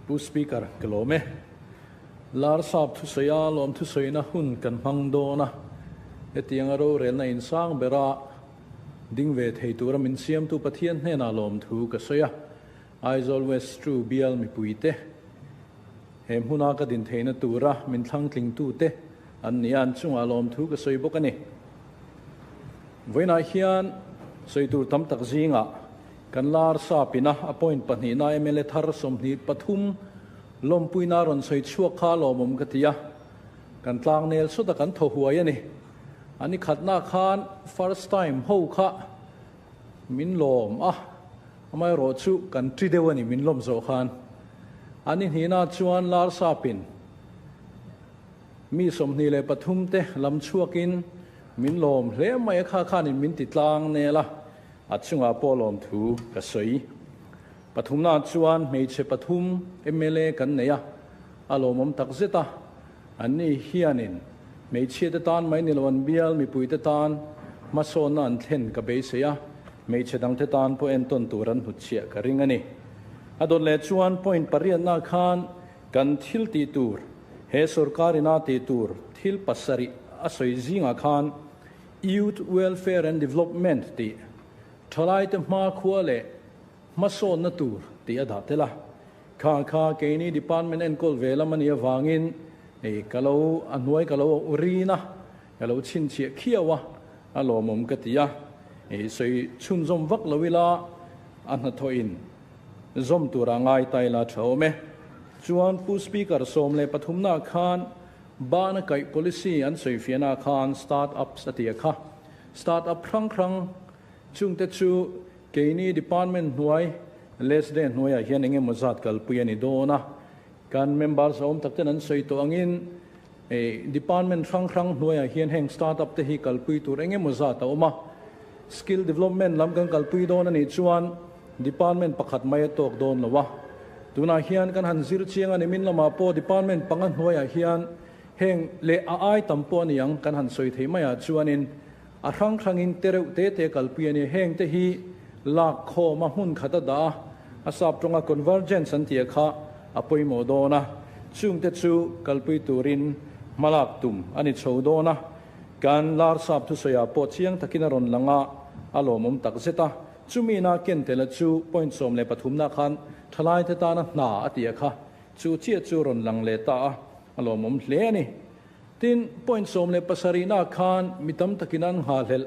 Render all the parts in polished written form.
Pu Speaker, ka lawm e. Larsap thusawia lawm thusawina hun kan hmang dawn a, hetianga rorelna insang bera ding ve thei tura min siamtu Pathian hnenah lawmthu ka sawi a. Aizawl West True bial mipuite he hmuna ka din theihna tura min thlangtlingtute an ni a, an chungah lawmthu ka sawi bawk a ni. Vawiinah hian sawi tur tam tak zingah kan lar sapina a point pahnihna mla thar 23 lawmpuina rawn sawi chhuak kha lawmawm ka ti a, kan tlangnel sawta kan thaw huai a ni. A ni khatna khan first time ho kha min lawm a, amaherawh chu kan ṭi deuh a ni min lawm zawh khan. A ni hnihna chuan lar sapin mi 23 te lam chhuakin min lawm hle mai a, kha khanin min ti tlang nel a, a chungah pawh lawm thu ka sawi. Pathumna chuan hmeichhe pathum mla kan nei a, a lawmawm tak zet a, an ni hianin hmeichhia te tan mai ni lo an bial mipui te tan hmasawnna an thlen ka beisei a, hmeichhe dang te tan pawh entawn tur an hnutchhiah ka ring a ni. A dawt leh chuan point pariatna khan kan thil tih tur, he sorkarina tih tur thil pasarih a sawi zingah khan Youth Welfare and Development tih thalaite hmakhua leh hmasawnna tur tih a dah tel a. Kha kha keini department enkawl ve lam a nih avangin hei ka lo a hnuai ka lo rin a, ka lo chhinchhiah khiau a, a lawmawm ka ti a. Hei sawi chhunzawm vak lo ila a hnathawhin zawm tura ngai ta ila tha awm e. Chuan Pu Speaker 13na khan bana kaih policy an sawi fiahna khan start ups a ti a kha. Start up hrang hrang chungte chu keini department hnuai LSD hnuaiah hian eng emaw zat kalpui a ni dawn a, kan members a awm tak ten an sawi tawh angin department hrang hrang hnuaiah hian heng start up te hi kalpui tur eng emaw zat a awm a. Skill development lam kan kalpui dawn a nih chuan department pakhat mai a tawk dawn lo a. Tunah hian kan han zir chiang a ni min lamah pawh department panga hnuaiah hian heng leh a ai tam pawh a ni ang kan han sawi thei maiah chuanin a hrang hrangin te reuh te te kalpui a ni. Heng te hi lak khawm a hmun khat a dah a, a sap tawnga convergence an tih kha a pawimawh dawn a, chungte chu kalpui turin hmalak tum a ni chho dawn a. Kan lar sap thusawiah pawh chiang takin a rawn lang a, a lawmawm tak zet a. Chumi na ken tela chu point 13na khan thalaite tana hna a tih a kha, chu chiah chu rawn lang leh ta a, a lawmawm hle a ni. Tin, point 17na khan mi tam takin an nghahlelh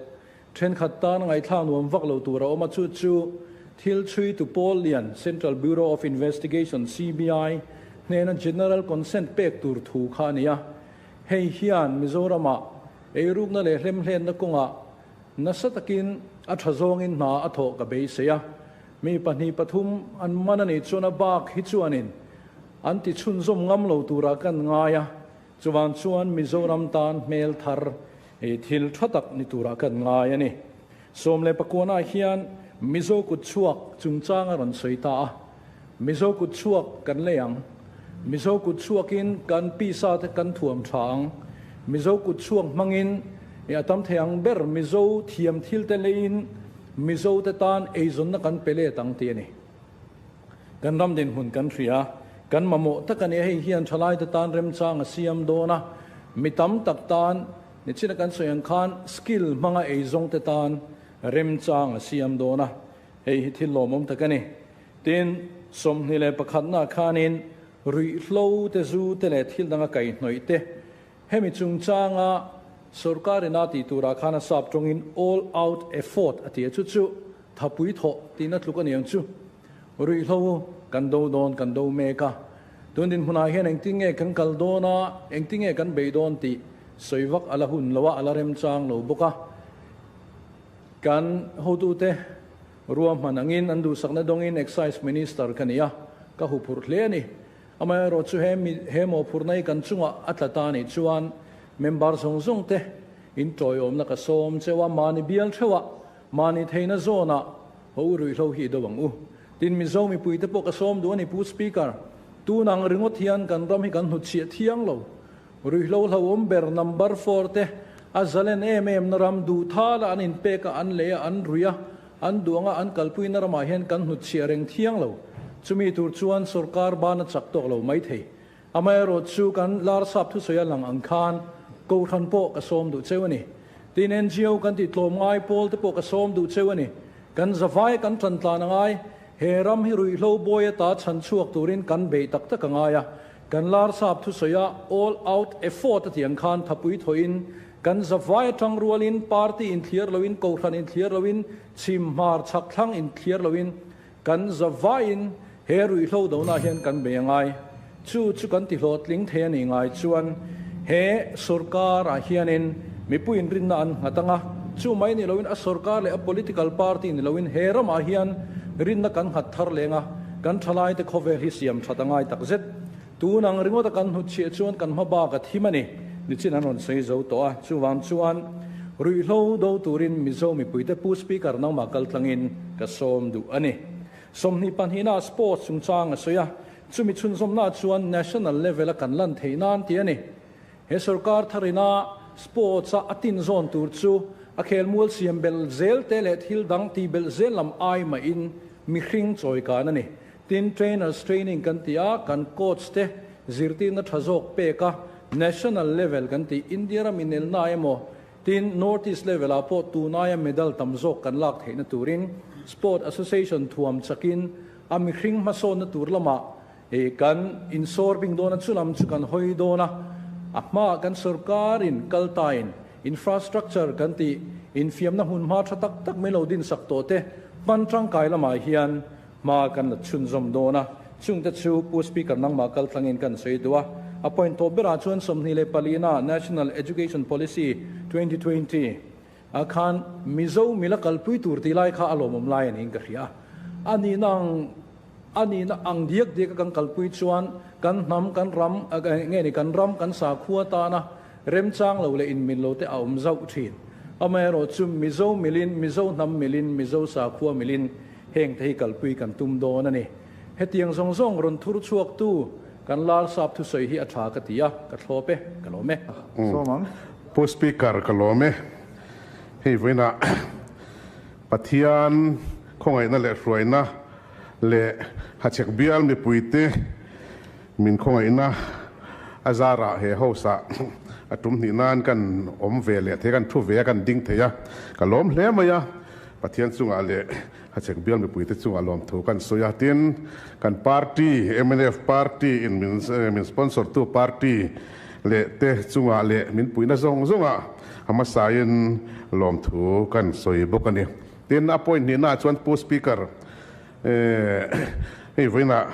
thenkhat tan ngaihthlak nuam vak lo tur a awm a, chu chu thil chhui tu pawl lian Central Bureau of Investigation, CBI, hnena General Consent pek tur thu kha a ni a. Hei hian Mizoramah eirukna leh hlemhlenna kawngah nasa takin a tha zawngin hna a thawh ka beisei a. Mi pahnih pathum an man a nih chuan a bak hi chuanin an ti chhunzawm ngam lo turah kan ngai a, chuvan chuan Mizoram tan hmel thar thil tha tak ni turah kan ngai a ni. 19na hian Mizo kut chhuak chungchang a rawn sawi ta a, Mizo kut chhuak kan lei ang, Mizo kut chhuakin kan pisa te kan thuam tha ang, Mizo kut chhuak hmangin a tam thei ang ber Mizo thiam thil te leiin Mizo te tan eizawnna kan pe let ang tih a ni. Kan ram dinhmun kan hria, kan mamawh tak a ni a, hei hian thalai te tan remchang a siam dawn a, mi tam tak tan nichina kan sawi ang khan skill hmanga eizawng te tan remchang a siam dawn a, hei hi thil lawmawm tak a ni. Tin, 21na khanin ruihhlo te zu te leh thil danga kaihhnawih te hemi chungchanga sorkarina tih turah khan a sap tawngin all out effort a ti a, chu chu thapui thawh tihna tluk a ni ang chu. Ruihhlo kan do dawn kan do mek a, tun dinhmunah hian engtin nge kan kal dawn a, engtin nge kan bei dawn tih sawi vak a la hun lo a, a la remchang lo bawk a. Kan hotute ruahman angin an duhsakna dawngin Excise Minister ka ni a, ka huphurh hle a ni. Amaherawh chu he mi he mawhphurhna hi kan chungah a tla ta nih chuan member zawng zawng te in tawiawmna ka sawm cheu a, mahni bial theuhah, mahni theihna zawnah ho ruihhlo hi i do ang u. Tin, Mizo mipuite pawh ka sawm duh a ni Pu Speaker, tun ang ringawt hian kan ram hi kan hnutchhiah thiang lo. Ruihhlo hlauhawm ber number 4 te a zalen em em na ram duh thala an inpek a, an lei a, an rui a, an duang a, an kalpuina ramah hian kan hnutchhiah reng thiang lo. Chumi tur chuan sorkar ban a chak tawk lo mai thei. Amaherawhchu kan Larsap thusawi a lang ang khan Kohhran pawh ka sawm duh cheu a ni. Tin NGO kan tih tlawm ngai pawl te pawh ka sawm duh cheu a ni. Kan zavai kan tan tlan a ngai. He ram hi ruihhlo bawi ata chhan chhuak turin kan beih tak tak a ngai a. Kan Larsap thusawi a all out effort a tih ang khan thapui thawhin kan zavai atang rualin party inthliar loin Kohhran inthliar loin chhim hmar chhak thlang inthliar loin Kan zavaiin he ruihhlo donaah hian kan bei a ngai. Chu chu kan ti hlawhtling thei a nih ngai chuan he sorkarah hianin mipui inrinna an nghat ang a, chu mai ni loin a sorkar leh a political party ni loin he ramah hian rinna kan nghat thar leng a, kan thalaite khawvel hi siam that a ngai takzet. Tun ang ringawta kan hnutchhiah chuan kan hma bak a thim a ni. Nichin an rawn sawi zo tawh a, chuvang chuan ruihhlo do turin Mizo mipuite Pu Speaker nangmah kaltlangin ka sawm duh a ni. 22 ah Sports chungchang a sawi a, chumi chhunzawmnaah chuan National level a kan lan theih nan tih a ni. He sorkar tharina Sports a a tin zawn tur chu a khelmual siam belh zel te leh thil dang tih belh zel lam ai mahin mihring chawikan a ni. Tin, trainers training kan ti a, kan coach te zirtirna tha zawk pek a, national level kan tih, India ram inelna emaw, tin, North East level ah pawh tunaia medal tam zawk kan lak theihna turin Sport Association thuam chakin a mihring hmasawnna tur lamah kan insawr bing dawn a, chu lam chu kan hawi dawn a, a hmaah kan sorkarin kal tain infrastructure kan tih infiamna hmunhma tha tak tak mai lo dinsak tawh te hman tangkai lamah hian Hma kan la chhunzawm dawn a, chungte chu Pu Speaker nangmah kaltlangin kan sawi duh a. A point tawp berah chuan 24 na National Education Policy 2020 ah khan Mizo mila kalpui tur tih lai kha a lawmawm lai a niin ka hria a. A nihna ang a nihna ang diak diak a kan kalpui chuan kan hnam kan ram nge ni kan ram kan sakhua tana remchang lo leh inmil lo te a awm zauh thin. Amaherawhchu Mizo milin Mizo hnam milin Mizo sakhua milin Heng te hi kalpui kan tum dawn a ni. Hetiang zawng zawng rawn thur chhuaktu kan Larsap thusawi hi a tha ka ti a, ka thlawp e, ka lawm e. Sawm ang. Pu Speaker ka lawm e. Hei vawiinah Pathian khawngaihna leh hruaina leh Hachhek bial mipuite min khawngaihna a zarah he house ah a tum hnih nan kan awm ve leh thei a, kan thu ve a, kan ding thei a, ka lawm hle mai a. Pathian chungah leh Hachhek bial mipuite chungah lawmthu kan sawi a, tin, kan party, mnf party in min min sponsor tu party leh te chungah leh min puihna zawng zawngah a hmasain lawmthu kan sawi bawk a ni. Tin, a point hnihnaah chuan Pu Speaker, hei vawiinah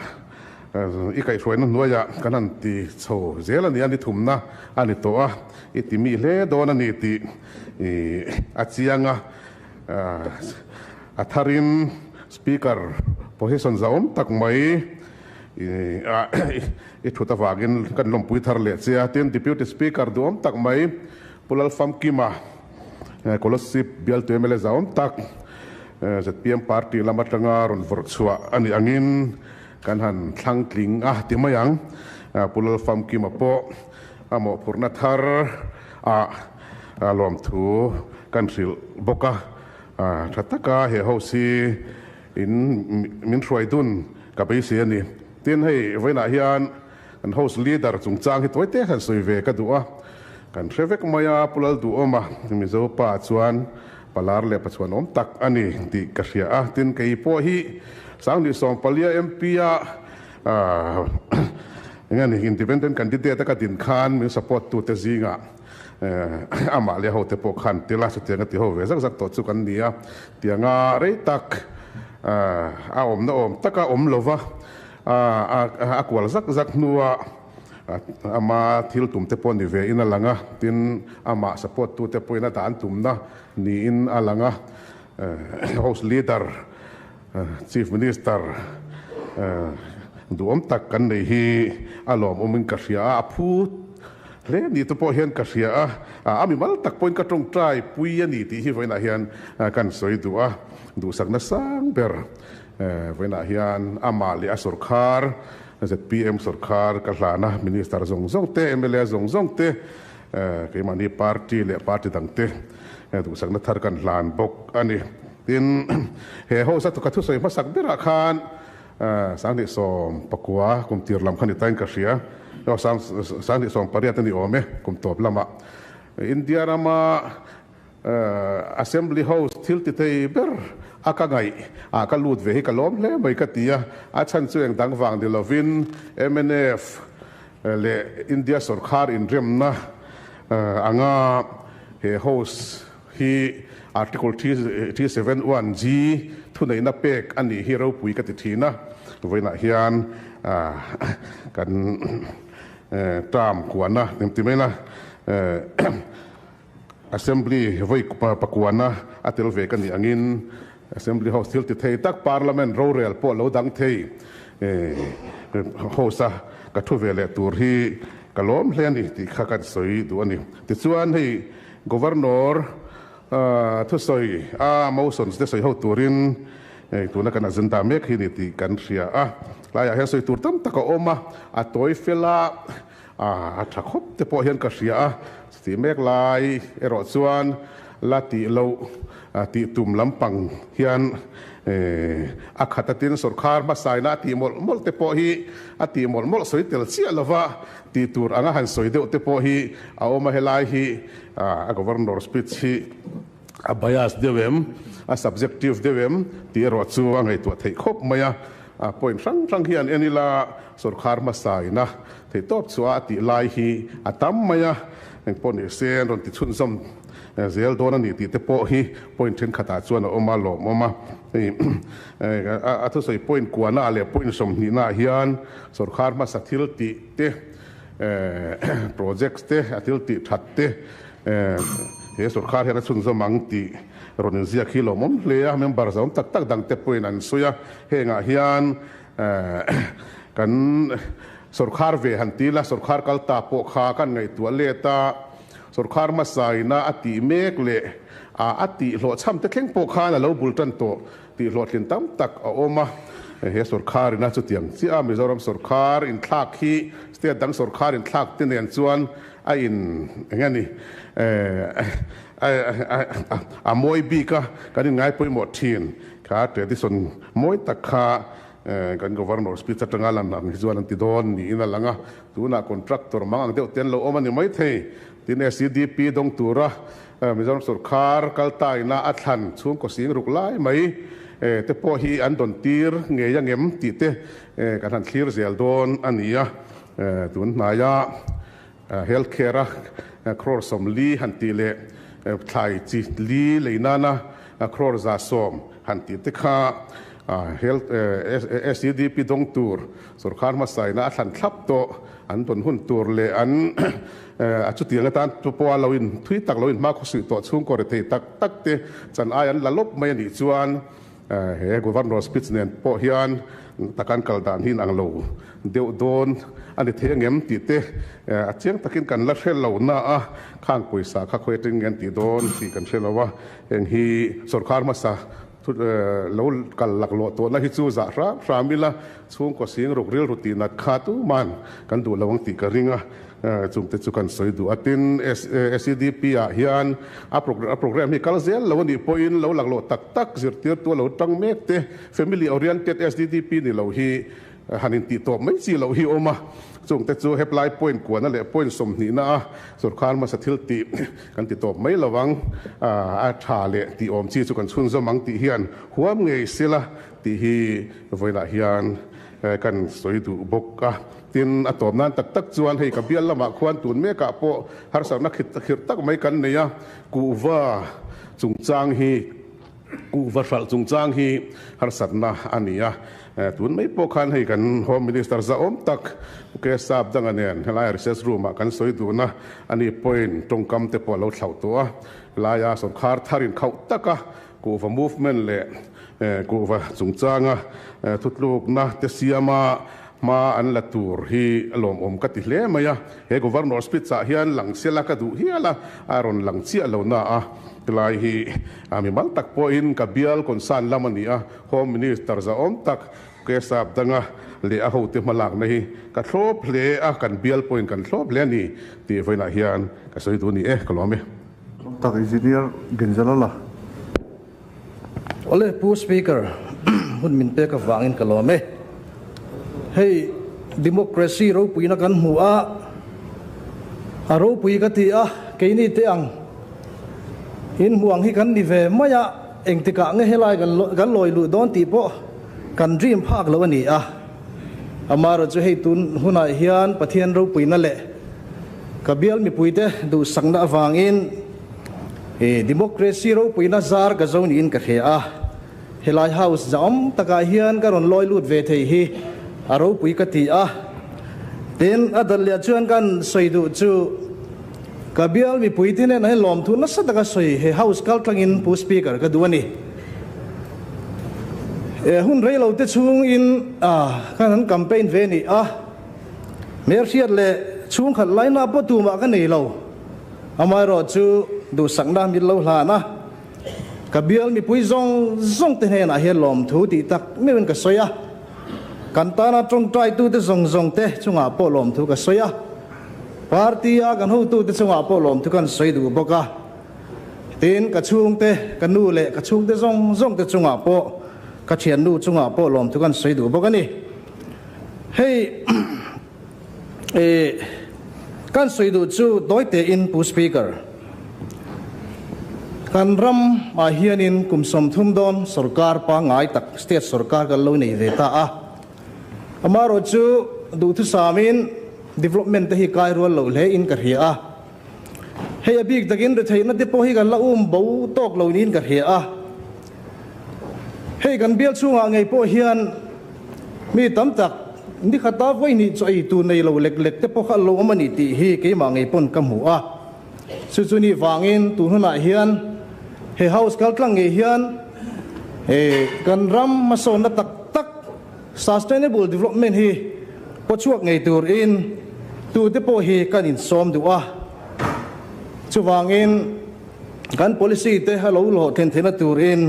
i kaihhruaina hnuaiah kan han ti chho zel a ni a, ni thumna a ni tawh a, i ti mi hle dawn a ni tih a chiang a. A tharin Speaker position zahawm tak mai i thut avangin kan lawmpui thar leh che a. Tin, Deputy Speaker duhawm tak mai Pu Lalfamkima, Kolasib bialtu mla zahawm tak zpm party lam atanga rawn vawrh chhuah a nih angin kan han thlang tling a ti mai ang. Pu Lalfamkima pawh a mawhphurhna thar ah lawmthu kan hrilh bawk a, tha taka he house hi in min hruai dun ka beisei a ni. Tin, hei vawiinah hian kan house leader chungchang hi tawi te han sawi ve ka duh a, kan hre vek mai a, Pu Lalduhawma Mizo pa chuan palar leh pachuan awm tak a ni tih ka hria a, tin kei pawh hi Sangni Sawmpalia MP a eng a ni independent candidate a ka din khan min support tute zingah Amah leh hote pawh khan tel a, chutianga ti ho ve zak zak tawh chu kan ni a. Tianga rei tak a awmna awm taka awm lova a kual zak zak hnua ama thil tum te pawh ni ve in a lang a, tin amah support tute pawhin a dan tumna niin a lang a. House Leader, Chief Minister duhawm tak kan nei hi a lawmawmin ka hria a, a phu hle ni te pawh hian ka hria a, a mimal tak pawhin ka tawngtai pui a ni tih hi vawiinah hian kan sawi duh a, duhsakna sang ber vawiinah hian amah leh a sawrkhar zpm sawrkhar ka hlan a, Minister zawng zawng te, mla zawng zawng te, keimahni party leh party dang te duhsakna thar kan hlan bawk a ni. Tin, he house a ka thusawi hmasak berah khan 29 kum tir lam kha ni tain ka hria. Aw 2018 a ni awm e kum tawp lamah. India rama Assembly House thil ti thei ber a ka ngaih ah ka lut ve hi ka lawm hle mai ka ti a, a chhan chu eng dang vang ni lovin mnf leh India sorkar inremna anga he House hi Article 371 G thuneihna pek a nih hi ropui ka ti thin a, vawiinah hian kan term kuahna ti mai la. Assembly vawi pakuana a tel ve ka nih angin Assembly House thil ti thei tak Parliament rorel pawh lo dang thei House a ka thu ve leh tur hi ka lawm hle a ni tih kha kan sawi duh a ni. Tichuan hei Governor thusawi a motions te sawi ho turin tuna kan agenda mek hi ni tih kan hria a. Tlaiah hian sawi tur tam tak a awm a, a tawi fel a. A tha khawp te pawh hian ka hria a, chutih mek lai erawh chuan la tih loh tih tum lampang hian a khat atin sawrkhar hmasaina a tih mawlh mawlh te pawh hi a tih mawlh mawlh sawi tel chiah lova tih tur anga han sawi deuh te pawh hi a awm a, helai hi a Governor speech hi a bias deuh em, a subjective deuh em tih erawh chu a ngaihtuah theih khawp mai a. Point hrang hrang hi an en ila, sawrkhar hmasa ina theihtawp chhuah a tih lai hi a tam mai a, engpawh ni se an rawn ti chhunzawm zel dawn a ni tih te pawh hi point thenkhatah chuan a awm a, lawmawm a. Hei a thusawi point kuahnaah leh point sawmhnihnaah hian sawrkhar hmasa thil tih te, projects te, a thil tih that te he sawrkhar hian a chhunzawm ang tih rawn inziak hi lawmawm hle a, member zawm tak tak dangte pawhin an sawi a. Hengah hian kan sawrkhar ve han ti ila, sawrkhar kal ta pawh kha kan ngaihtuah let a, sawrkhar hmasa ina a tih mek leh a tih hlawhchham te thleng pawh khan a lo bul tan tawh tih hlawhtlin tam tak a awm a. He sawrkhar ina chutiang chiah a Mizoram sawrkhar inthlak hi state dang sawrkhar inthlak te nen chuan a in eng nge ni a mawi bik a, kan inngai pawimawh thin. Kha tradition mawi tak kha kan Governor speech atanga lan ang hi chuan an ti dawn niin a lang a, tunah contractor mang ang deuh te an lo awm a ni maithei. Tin, SEDP dawng tura Mizoram sorkar kaltaina a thlan chhungkaw sing ruk lai mai te pawh hi an dawn tir ngei ang em tih te kan han thlir zel dawn a ni a. Tun hnaia health care a crore 40 han tih leh thlai chi li lei nana crore 110 han tih te kha health SEDP dawng tur sorkar hmasaina a thlan thlap tawh an dawn hun tur leh an a chutiang atan chu pawha lo in thui tak lo in hma khawsuih tawh chhungkaw rethei tak tak te chan ai an la lawp mai a nih chuan he Governor speech nen pawh hian takan kal dan hi inang lo deuh dawn a ni thei angem tih te a chiang takin kan la hre lo na a, khang pawisa kha khawi atang nge an tih dawn tih kan hre lo a, heng hi sorkar hmasa lo kal laklawh tawhna hi chu zah hram hram ila chhungkaw sing ruk rilru tih nat kha tuman kan duh lo ang tih ka ring a. Chungte chu kan sawi duh a, tin SEDP ah hian a program hi kal zel lo a nih pawhin lo laklawh tak tak zirtirtu a lo tang mek te, family oriented SDDP ni lo hi han intih tawp mai chi loh hi awm a, chungte chu heplai point kuahna leh point 20 na a sorkar hmasa thil tih kan ti tawp mai lo ang, a tha leh tih awm chi chu kan chhunzawm ang tih hian huam ngei sela tih hi vawiinah hian kan sawi duh bawk a. Tin, a tawp nan tak tak chuan hei ka bial lamah khuan tun mekah pawh harsatna khirh tak mai kan nei a, kuhva chungchang hi, kuhva hralh chungchang hi harsatna a ni a. Tun mai pawh khan hei kan Home Minister zahawm tak Pu K Sap danga nen helaia recess room ah kan sawi duhna a ni pawhin tawngkam te pawh a lo thlauh tawh a, helaia sawrkhar thar inkhauh taka kuhva movement leh kuhva chungchanga thutlukna te siama hma an la tur hi a lawmawm ka ti hle mai a. He Governor speech ah hian lang sela ka duh hial a, a rawn lang chiah lo na a. Tilai hi a mimal tak pawhin ka bial concern lam a ni a, Home Minister zahawm tak Kesap danga leh a hote hmalakna hi ka thlawp hle a, kan bial pawhin kan thlawp hle a ni tih vawiinah hian ka sawi duh a ni e, ka lawm e. Tak Engineer Genjalala. Awle Pu Speaker, hun min pek avangin ka lawm e. Hei democracy ropuina kan hmu a, a ropui ka ti a, keini te ang in hmu ang hi kan ni ve mai a, engtikah nge helai kan lawi luh dawn tih pawh kan dream phak lo a ni a. Amaherawhchu hei tun hunah hian Pathian ropuina leh ka bial mipuite duhsakna avangin democracy ropuina zar ka zo niin ka hria a. Helai house zahawm takah hian ka rawn lawi lut ve thei hi a ropui ka ti a. Tin, a dawt leh chuan kan sawi duh chu ka bial mipui te nen hian lawmthu nasa taka sawi he house kal tlangin Pu Speaker ka duh a ni. E hun rei lo te chhungin kan han campaign ve ni a, hmelhriat leh chhungkhat laina pawh tumah ka nei lo. Amaherawhchu duhsakna min lo hlan a. Ka bial mipui zawng zawng te hnenah hian lawmthu tih tak meuhin ka sawi a, kan tana tawngtaitute zawng zawng te chungah pawh lawmthu ka sawi a, party a kan hotute chungah pawh lawmthu kan sawi duh bawk a, tin ka chhungte, ka nu leh ka chhungte zawng zawng te chungah pawh, ka thiannu chungah pawh lawmthu kan sawi duh bawk a ni. Hei E, kan sawi duh chu tawi tein Pu Speaker, kan ram ah hianin kum 30 dawn sorkar pangngai tak state sorkar kan lo nei ve ta a, amaherawh chu duhthusamin development te hi kai rual loh hle in ka hria a, hei a bik takin retheihna te pawh hi kan la um bo tawk lo niin ka hria a, hei kan bial chhungah ngei pawh hian Mi tam tak, ni khata vawihnih chaw ei tur nei lo lek lek te pawh kha an lo awm a ni tih hi keimah ngei pawn ka hmu a. Chu chu ni vangin tun hunah hian he house kal tlang ngei hian he kan ram hmasawnna tak tak sustainable development hi paw chhuak ngei turin tute pawh hi kan insawm duh a. Chuvangin. Kan policy te a lo hlawhtlin theihna turin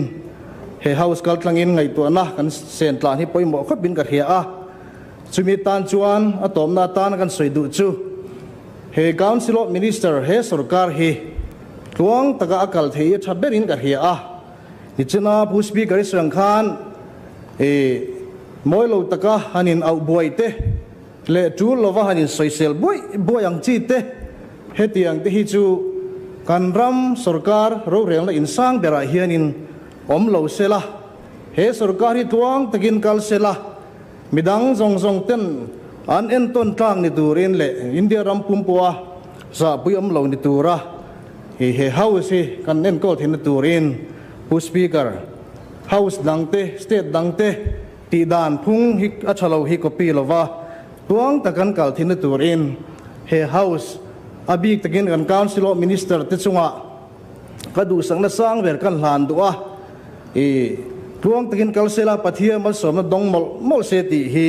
he House kaltlangin ngaihtuahna kan sen tlan hi pawimawh khawpin ka hria a. Chumi tan chuan a tawpna atana kan sawi duh chu he Council of Minister he sorkar hi tluang taka a kal thei a tha berin ka hria a. Nichina Pu Speaker i sawi ang khan i mawi lo taka han in auh buai te leh tul lova han insawisel buaih buaih ang chi te, hetiang te hi chu kan ram sorkar rorelna insang berah hianin awm lo se la, he sorkar hi tluang takin kal se la, midang zawng zawng ten an entawn tlak ni turin leh India ram pumpua zahpui awm lo ni tura he House hi kan enkawl theihna turin Pu Speaker, House dang te, State dang te, Tih dan phung hi a tha lo hi copy lova tuang tak kan kal thinna turin he House a bik takin kan Council of Minister te chungah ka duhsakna sang ber kan hlan duh a, i tluang takin kal sela Pathian malsawmna dawng mawlh mawlh se tih hi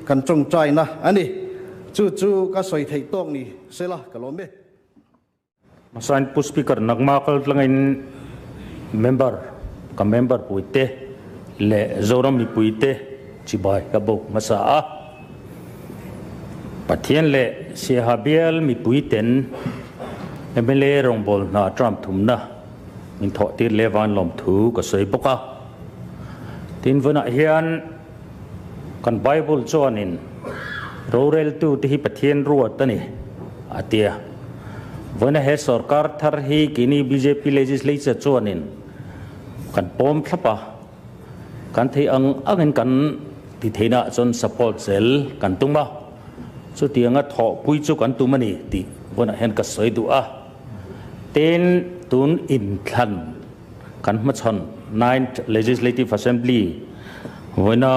kan tawngtaina a ni. Chu chu ka sawi theih tawk ni sela ka lawm e. Hmasain Pu Speaker nangma kal tlangin member ka member puite leh Zoram mipuite chibai ka bawk hmasa a. Pathian leh Siaha bial mipuiten mla rawngbâwl hna term thumna min thawh tir leh van lawmthu ka sawi bawk a. Tin vunah hian kan Bible chuanin roreltute hi Pathian ruat a ni a ti a. Vawiina he sorkar thar hi keini bjp legislature chuanin kan pawm thlap a, kan theih ang angin kan ti theihna ah chuan support zel kan tum a, chutianga thawhpui chu kan tum a ni tih vawiinah hian ka sawi duh a. Tin, tun inthlan kan hmachhawn Ninth Legislative Assembly vawiina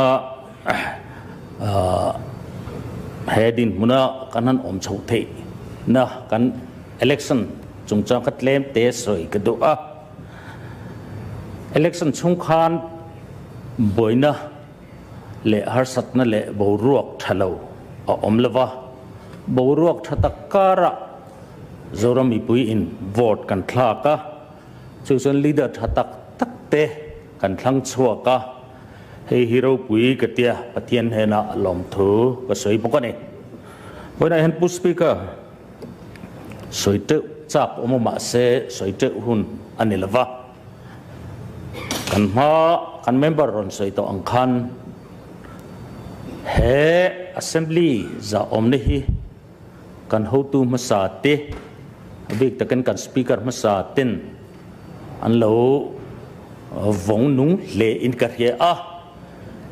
He dinhmuna kan han awm chhoh theih na kan election chungchang kha tlem te sawi ka duh a. Election chhung khan buaina leh harsatna leh boruak tha lo a awm lo va, boruak tha tak karah Zoram mipui in vote kan thlak a, chu chuan leader tha tak tak te kan thlang chhuak a. Hei hi ropui ka tia Pathian hnenah lawmthu ka sawi bawk a ni. Vawiinah hian Pu Speaker, sawi teuh chak awm awm mahse sawi teuh hun a ni lova. Kan hma kan member rawn sawi tawh ang khan he. Assembly zahawmna hi kan hotu hmasa te, a bik takin kan Speaker hmasa ten an lo vawng nung hle in ka hria a.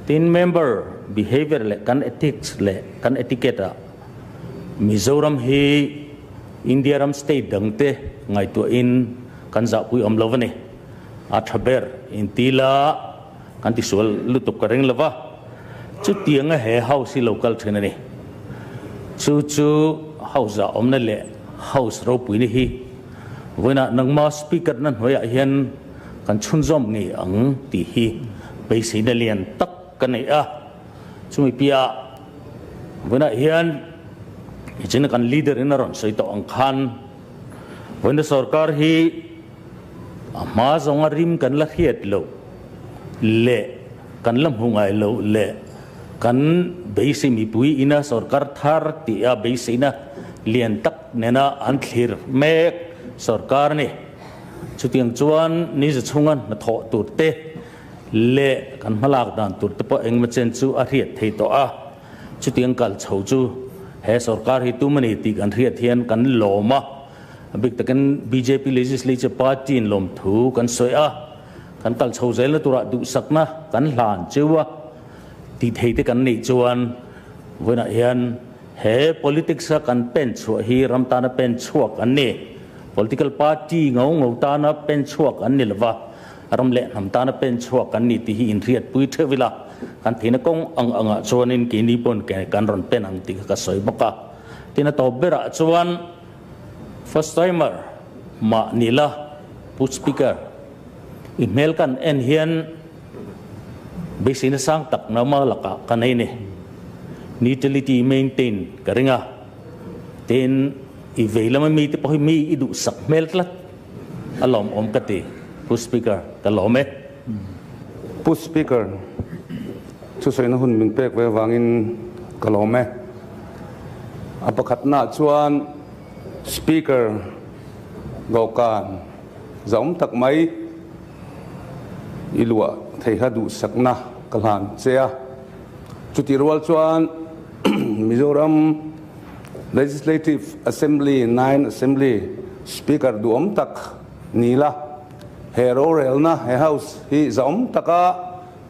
Tin, member behavior leh kan ethics leh kan etiquette ah Mizoram hi India ram state dang te ngaihtuahin kan zahpui awm lo a ni. A tha ber inti la kan tisual lutuk ka ring lova, chutianga he house hi lo kal thin a ni. Chu chu house ah awmna leh house ropuina hi vawiinah nangma speaker na hnuaiah hian kan chhunzawm ngei ang tih hi beiseina lian tak ka nei a. Chumi piah vawiinah hian nichin kan leader in a rawn sawi tawh ang khan vawiina sorkar hi A hma zawnga rim kan la hriat loh leh kan la hmu ngai loh leh kan beisei mipui ina sorkar thar tia beiseina lian tak nena an thlir mek sorkar a ni. Chutiang chuan niza chhunga hnathawh tur te leh kan hmalak dan tur te pawh engemaw chen chu a hriat thei tawh a. Chutiang kal chho chu he sorkar hi tum a ni tih kan hriat hian kan lawm a. A bik takin bjp Legislature Party in lawmthu kan sawi a, kan kal chho zelna turah duhsakna kan hlan cheu a, tih thei te kan neih chuan vawiinah hian he politics a kan pen chhuah hi ram tana pen chhuak an ni. Political party ngo ngo tana pen chhuak an ni lova, ram leh hnam tana pen chhuak an ni tih hi inhriatpui theuh ila, kan theihna kawng ang angah chuanin keini pawn kan rawn pen ang tih kha ka sawi bawk a. Tin a tawp berah chuan First timer mah ni la Pu Speaker, i hmel kan en hian beiseina sang tak nama lakah ka nei ni. Neutrality maintain ka ring a, tin i vei lama mite pawh hi mi i duhsak hmel tlat a lawmawm ka ti Pu Speaker, ka lawm e. Pu Speaker, Thusawiina hun min pek ve avangin ka lawm e. A pakhatnaah chuan Speaker dawhkan zaum tak mai i luah theiha duhsakna ka hlan che a. Chutih rual chuan Mizoram Legislative Assembly, Nine Assembly, Speaker duhawm tak ni la, he rorelna, he House hi zaum taka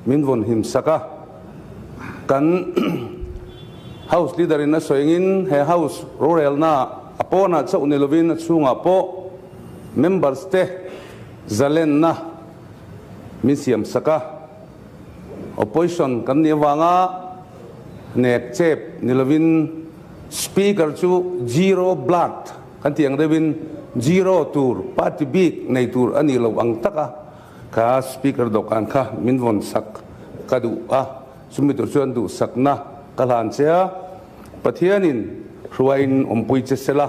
Min vawn him sak a, kan House Leader in a sawi angin he House rorelna a pawnah chauh ni lovin a chhungah pawh members te zalenna min siam sak a, Opposition kan nih avanga nek chep ni lovin Speaker chu zero blood kan tih ang deuhin zero tur party bik nei tur a nih loh ang taka Ka speaker dawhkan kha min vawn sak ka duh a, chumi tur chuan duhsakna ka hlan che a, Pathianin hruaiin awmpui che sela,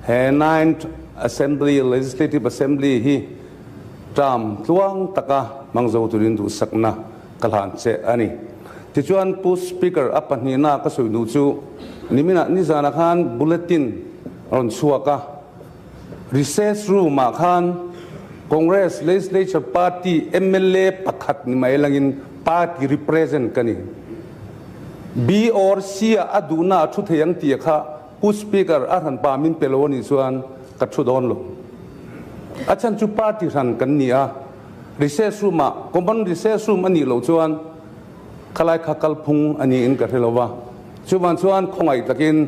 he Ninth Assembly, Legislative Assembly, hi term tluang taka hmang zo turin duhsakna ka hlan che a ni. Tichuan Pu Speaker a pahnihna ka sawi duh chu niminah nizanah khan bulletin a rawn chhuak a, Recess room ah khan Congress Legislature Party mla pakhat ni mai langin party represent ka ni. B or C ah a duhna a thu thei ang tih kha Pu Speaker a hran pa min pe lo a nih chuan ka thu dawn lo. A chhan chu party hran kan ni a, recess room ah common recess room a nih loh chuan khalai kha kalphung a niin ka hre lo va. Chuvang chuan khawngaih takin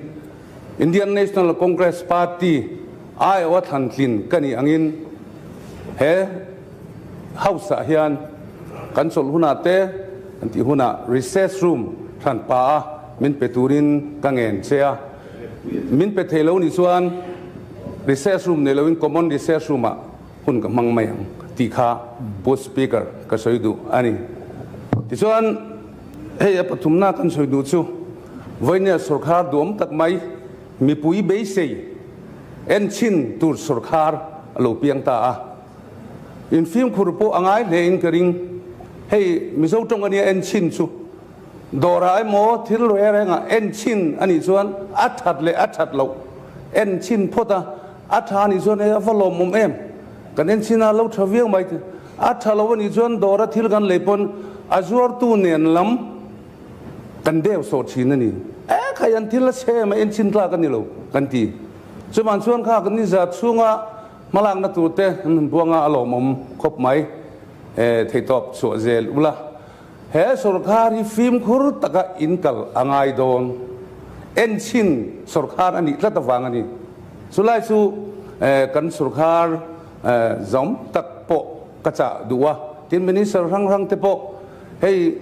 Indian National Congress Party aiawha thlantlin ka nih angin he House ah hian kan chawlh hunah te kan tih hunah recess room hran pa a min pe turin ka ngen che a, min pe thei lo nih chuan recess room nei loin common recess room ah hun ka hmang mai ang tih kha Pu Speaker ka sawi duh a ni. Tichuan hei a pathumna kan sawi duh chu Vawinia sawrkhar duhawm tak mai mipui beisei enchhin tur sawrkhar a lo piang ta a. Infimkhur pawh a ngai hle in ka ring. Hei Mizo tawng ania enchhin chu dawrah emaw thil reng rengah enchhin a nih chuan a that leh a that loh enchhin phawt a, a tha a nih chuan hei a va lawmawm em, kan enchhin a lo tha viau mai a tha lo a nih chuan dawra thil kan lei pawn a zuartu nen lam, Kan deu sawh thin a ni. Khai an thil a chhe mai en chin tlak a ni lo kan ti. Chuvan chuan kha kan ni zat chhunga hmalakna tur te an han buanga a lawmawm khawp mai. Theihtawp chhuah zel ula. He sorkar hi fimkhur taka in kal a ngai dawn. En chin sorkar a nih tlat avang a ni. Chulai chu kan sorkar zawm tak pawh ka chah duh a. Tin Minister hrang hrang te pawh hei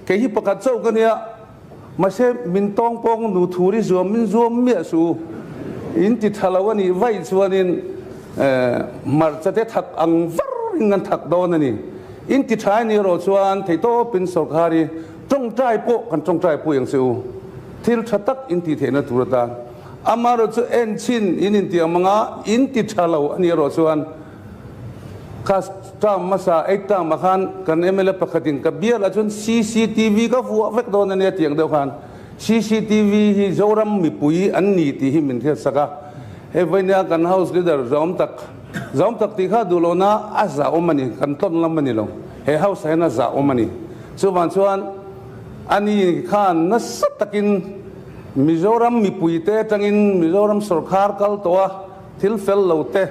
kei hi pakhat chauh ka nia, mahse min tawng pawng nu thur i zuam min zuam miah suh u. In ti tha lo a nih vaih chuanin hmarcha te thak ang var in kan thak dawn a ni. In ti tha ni erawh chuan theihtawpin sorkar hi tawngtai pawh kan tawngtai pui ang che u. Thil tha tak in tih theihna tur atan. Amaherawh chu en chhin in inti ang anga in ti tha lo a nih erawh chuan kha term hmasa eight term ah khan kan mla pakhatin ka bial ah chuan cctv ka vuah vek dawn a nia tih ang deuh khan cctv hi Zoram mipui an ni tih hi min hriatsak a. Hei vawinia kan house leader zawm tak Zawm tak tih kha duh lohna a zahawm a ni, kan tlawn lam a ni lo. He house ah hian a zahawm a ni. Chuvang chuan ani khan nasa takin Mizoram mipuite atangin Mizoram sorkar kal tawh a thil fel lo te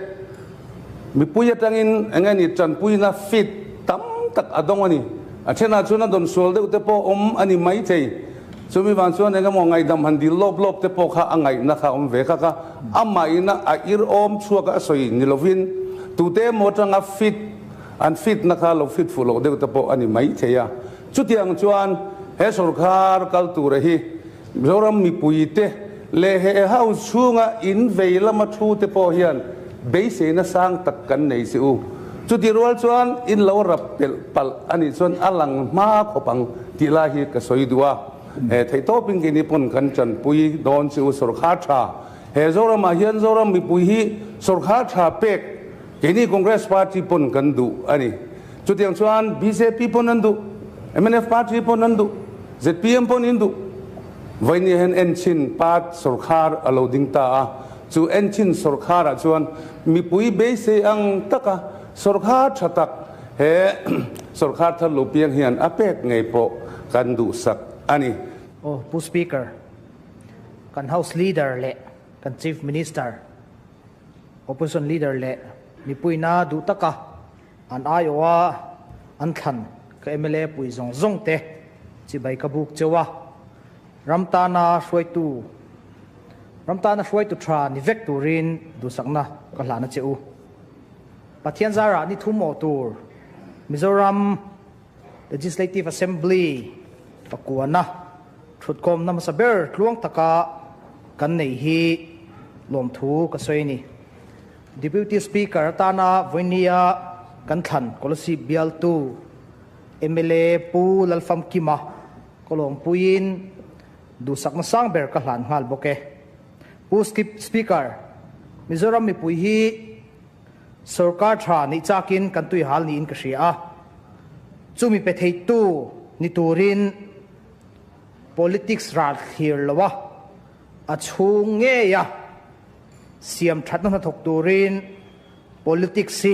mipui atangin eng nge ni tanpuina feed tam tak a dawng a ni. A thenah chuan a dawn sual deuh te pawh awm a ni maithei. Chumi vang chuan eng emaw ngaihdam han dil lawp lawp te pawh kha a ngaihna kha a awm ve kha kha amah ina a ir awm chhuak a sawi ni lovin tute emaw atanga fit an fit na kha lo fit fuh loh deuh te pawh a ni mai thei a. Chutiang chuan he sorkar kal tura hi Mizoram mipui te leh he house chhunga in vei lama thu te pawh hian beiseina sang tak kan nei si u. Chuti rual chuan in lo rap pelh palh a nih chuan a lang hma khawp ang tih lai hi ka sawi duh a. He theihtawpin keini pawn kan tanpui dawn chu sorkar tha. He Zoramah hian Zoram mipui hi sorkar tha pek keini Congress party pawn kan duh a ni. Chutiang chuan bjp pawn an duh, mnf party pawn an duh, zpm pawn in duh. Vawinia hian enchhin part sorkar a lo ding ta a. Chu enchhin sorkarah chuan mipui beisei ang taka sorkar tha tak he sorkar thar lo piang hian a pek ngei pawh kan duhsak a ni. Aw Pu Speaker, kan House Leader leh kan Chief Minister, Opposition Leader leh mipuina duh taka an aiawha an thlan ka mla pui zawng zawng te chibai ka buk cheu a, ram tana hruaitu ram tana hruaitu tha ni vek turin duhsakna ka hlan a che u. Pathian zarah ni thum awh tur Mizoram Legislative Assembly pakuana thutkawmna hmasa ber tluang taka kan neih hi lawmthu ka sawi a ni. Deputy Speaker atana vawinia kan thlan Kolasib bialtu mla Pu Lalfamkima ka lawmpuiin duhsakna sang ber ka hlan nghal bawk e. Pu Speaker, Mizoram mipui hi sorkar tha nih chakin kan tuihal niin ka hria a, chumi pe theitu ni turin politics ral thlir lo a, a chhung ngei a siam thatna hnathawk turin politics hi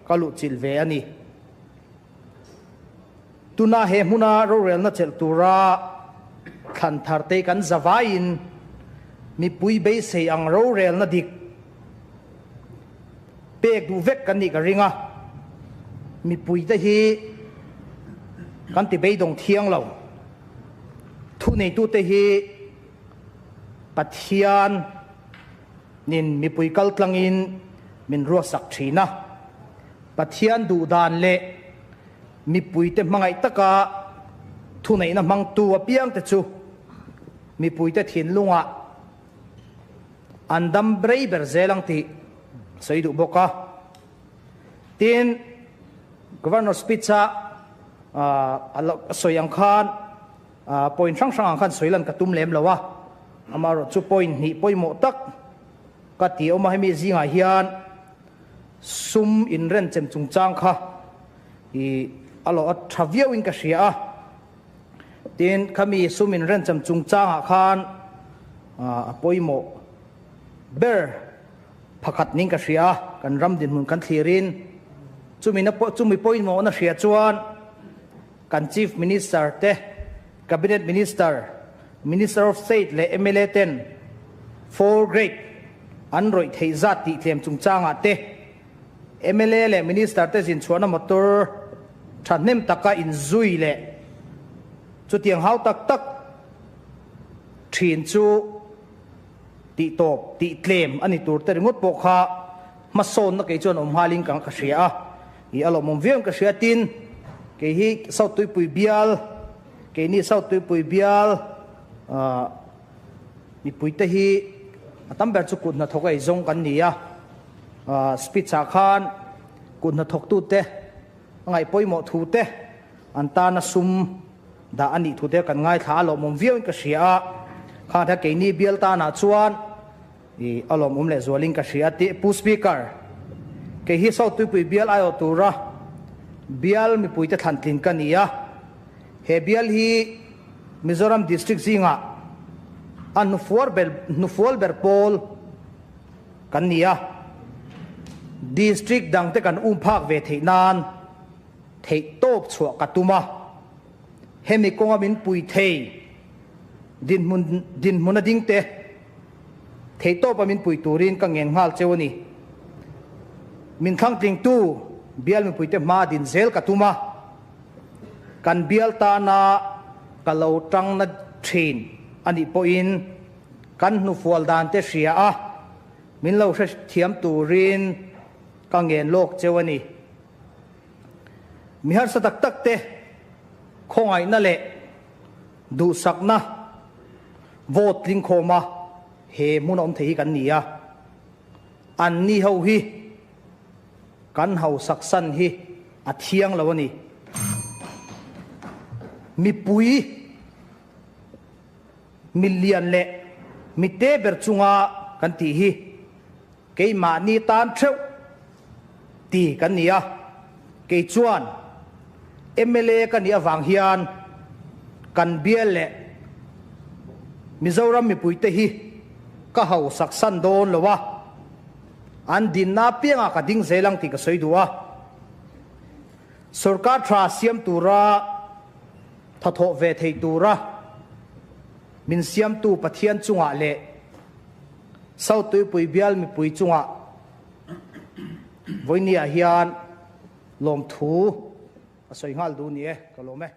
ka luhchilh ve a ni. Tuna he hmuna rorelna chelh tura thlan thar te kan zavaiin mipui beisei ang rorelna dik pek duh vek kan nih ka ring a, mipuite hi kan ti beidawng thiang lo. Thuneitute hi Pathian nin mipui kal tlangin min ruatsak thin a, Pathian duh dan leh mipuite hmangaih taka thuneihna hmangtu apiangte chu mipuite thinlungah an dam rei ber zel ang tih sawi duh bawk a. Tin, Governor speech-a a sawi ang khan Point hrang hrang ang khan sawi lan ka tum lem lo a, amaherawh chu point hnih pawimawh tak ka ti awm a, hemi zingah hian sum inrenchem chungchang kha i a lawh a tha viauin ka hria a, tin khami sum inrenchem chungchangah khan a pawimawh ber phakhat ning ka hria a, kan ram dinhmun kan thlirin chumi na chumi pawimawhna hria chuan Kan Chief Minister te, Cabinet Minister Minister of State leh mla ten Four Grade an rawih theih zat tih tlem chungchangah te, mla leh Minister te zin chhuahna motor thahnem taka inzui leh chutiang hau tak tak thin chu tih tawp tih tlem a ni tur te ringawt pawh kha hmasawnna kei chuan awm nghalin ka ka hria a, i a lawmawm viau in ka hria tin kei hi South Tuipui bial keini South Tuipui bial ah mipuite hi a tam ber chu kut hnathawk ei zawng kan ni a, ah speech ah khan kut hnathawktute a ngaih pawimawh thu te an tana sum Dah a nih thute kan ngaithla a lawmawm viau in ka hria a, khang thla keini bial tanah chuan i a lawmawm leh zualin ka hria tih Pu Speaker, kei hi South Tuipui bial aiawh tura bial mipuite thlan tlin ka ni a, he bial hi Mizoram District zingah a hnufuar ber hnufual ber pawl kan ni a, District dangte kan um phak ve theih nan Theih tawp chhuah ka tum a, hemi kawnga min pui thei dinhmun dinhmun a ding te theih tawpa min pui turin ka ngen nghal cheu a ni. Min thlangtlingtu bial mipuite hma din zel ka tum a, kan bial tana ka lo tang na thin a nih pawhin kan hnufual dan te hria a, min lo hrethiam turin ka ngen lawk cheu a ni. Mi harsa tak tak te khawngaihna leh duhsakna vote tling khawma he hmun a awm thei hi kan ni a, an ni ho hi kan hausak san hi a thiang lo a ni. Mipui milian leh mite ber chunga kan tih hi Keimahni tan theuh ti kan ni a, kei chuan mla ka nih avang hian kan bial leh Mizoram mipuite hi ka hausak san dawn lo a, an dinna apiangah ka ding zel ang tih ka sawi duh a. Sorkar tha siam tura thathawh ve thei tura min siamtu Pathian chungah leh South Tuipui bial mipui chungah vawinia hian lawmthu a sawi nghal duh ni e, ka lawm e.